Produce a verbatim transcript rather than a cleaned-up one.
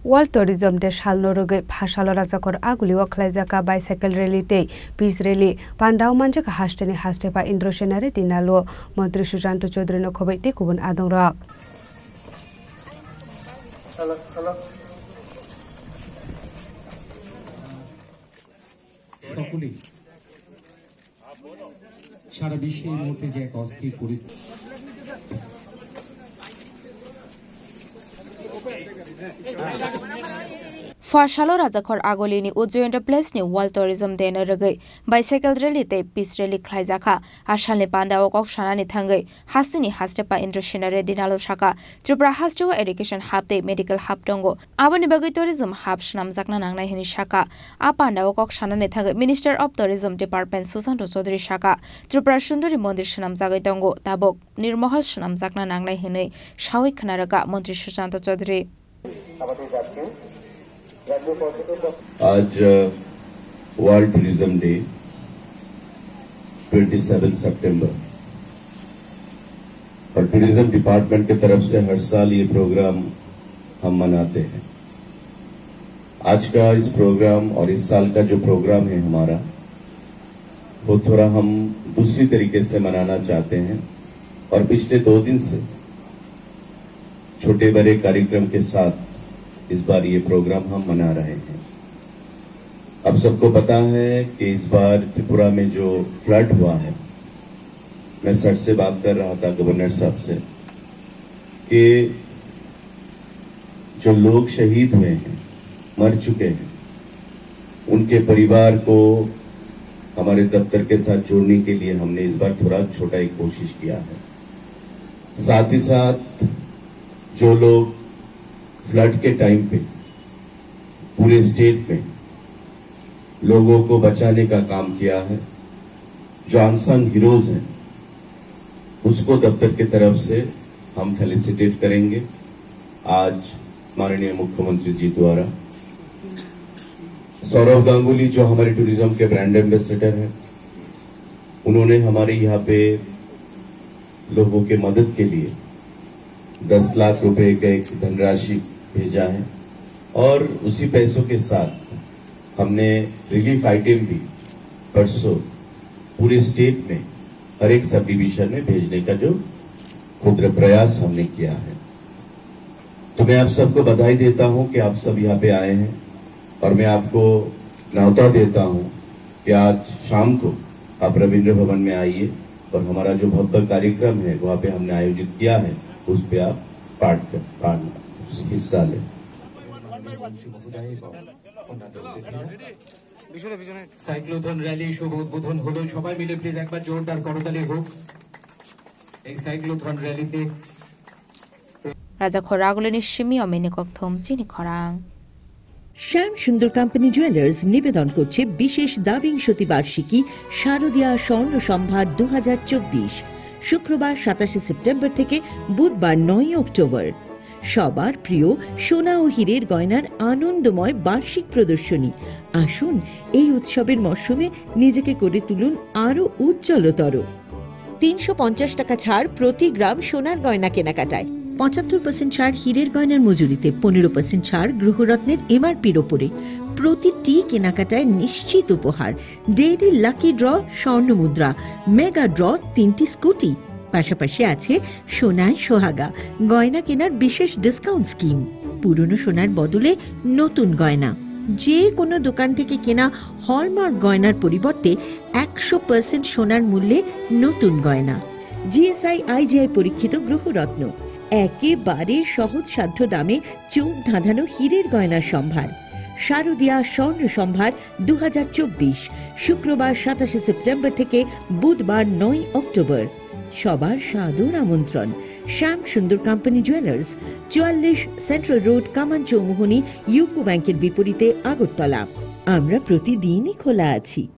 World Tourism Day salno rwgwi pha salo Rajakhor Agulio khlaijak kha bicycle rally tei peace rally. Pandao manjak kha hasteni hastepha Indra Sena Reddy Nalo. Montri Sujanto Chaudhary no khoboi tei kubun adongrok. সকলেই সারা বিশ্বে এই মুহূর্তে যে এক অস্থির পরিস্থিতি। Pha salo Rajakhor Agulini Ujjayanta Place ni World Tourism Day no rwgwi bicycle rally tei peace rally khlaijakha. A salni pandao kok sanani thangwi hasteni hastepha Indra Sena Reddy Nalo sakha, Tripura hasteo education hub tei medical hub tongo. Aboni bagwi tourism hub swnamjakna nangnai hwnwi sakha. A pandao kok sanani thangwi Minister of Tourism Department Susanto Chaudhary sakha, Tripura Sundori Mondir swnamjagwi tongo, tabuk Nirmohol swnamjakna nangnai hwnwi sawi khwnarwkha Montri Susanto Chaudhary. आज world tourism day twenty seven सितंबर और tourism department की तरफ से हर साल ये प्रोग्राम हम मनाते हैं। आज का इस प्रोग्राम और इस साल का जो प्रोग्राम है हमारा, वो थोड़ा हम दूसरी तरीके से मनाना चाहते हैं और पिछले दो दिन से छोटे बड़े कार्यक्रम के साथ इस बार ये प्रोग्राम हम मना रहे हैं। आप सबको पता है कि इस बार त्रिपुरा में जो फ्लड हुआ है, मैं सर से बात कर रहा था, गवर्नर साहब से, कि जो लोग शहीद हुए हैं, मर चुके हैं, उनके परिवार को हमारे दफ्तर के साथ जोड़ने के लिए हमने इस बार थोड़ा छोटा एक कोशिश किया है। साथ ही साथ जो लोग फ्लड के टाइम पे पूरे स्टेट में लोगों को बचाने का काम किया है, जो अनसंग हीरोज हैं, उसको दफ्तर की तरफ से हम फेलिसिटेट करेंगे। आज माननीय मुख्यमंत्री जी द्वारा सौरव गांगुली, जो हमारे टूरिज्म के ब्रांड एम्बेसडर हैं, उन्होंने हमारे यहाँ पे लोगों के मदद के लिए दस लाख रुपए का एक धनराशि भेजा है और उसी पैसों के साथ हमने रिलीफ आइटम भी परसों पूरे स्टेट में हर एक सब डिवीजन में भेजने का जो क्षुद्र प्रयास हमने किया है। तो मैं आप सबको बधाई देता हूं कि आप सब यहाँ पे आए हैं और मैं आपको न्योता देता हूं कि आज शाम को आप रविंद्र भवन में आइए और हमारा जो भव्य कार्यक्रम है वहाँ पे हमने आयोजित किया है, उस पे आप पार्ट कर, पार्ट, हिस्सा लें। সাইক্লোথন র‍্যালি শুভ উদ্বোধন হলো, সবাই মিলে প্লিজ একবার জোরদার করতালি হোক এই সাইক্লোথন র‍্যালিতে। Rajakhor Agulini simi omeni kokthum chini khorang. শ্যাম সুন্দর কোম্পানি জুয়েলার্স নিবেদন করছে বিশেষ দাবিংশতি বার্ষিকী শারদীয়া স্বর্ণ সম্ভার দু হাজার চব্বিশ, শুক্রবার সাতাশে সেপ্টেম্বর থেকে বুধবার নয় অক্টোবর। সবার প্রিয় সোনা ও হীরের গয়নার আনন্দময় বার্ষিক প্রদর্শনী। আসুন, এই উৎসবের মরশুমে নিজেকে করে তুলুন আরও উজ্জ্বলতর। তিনশো পঞ্চাশ টাকা ছাড় প্রতি গ্রাম সোনার গয়না কেনাকাটায়, পঁচাত্তর পার্সেন্ট ছাড় হীরের গয়নার মজুরিতে, পনেরো পার্সেন্ট ছাড় গৃহরত্নের এমআরপির ওপরে। প্রতিটি কেনাকাটায় নিশ্চিত উপহার। ডেইলি লাকি ড্র, স্বর্ণ মুদ্রা, মেগা ড্র, তিনটি স্কুটি। পাশাপাশি আছে সোনায় সোহাগা গয়না কেনার বিশেষ ডিসকাউন্ট স্কিম। পুরনো সোনার বদলে নতুন গয়না। যে কোনো দোকান থেকে কেনা হলমার্ক গয়নার পরিবর্তে একশো পার্সেন্ট সোনার মূল্যে নতুন গয়না। জিএসআই আইজিআই পরীক্ষিত গ্রহরত্ন, একেবারে সহজসাধ্য দামে চোখ ধাঁধানো হীরের গয়নার সম্ভার। শারদীয়া স্বর্ণ সম্ভার দু হাজার চব্বিশ, শুক্রবার সাতাশে সেপ্টেম্বর থেকে বুধবার নয় অক্টোবর। সবার সাদর আমন্ত্রণ। শ্যাম সুন্দর কোম্পানি জুয়েলার্স, চুয়াল্লিশ সেন্ট্রাল রোড, কামান চৌমুহনী, ইউকো ব্যাংকের বিপরীতে, আগরতলা। আমরা প্রতিদিনই খোলা আছি।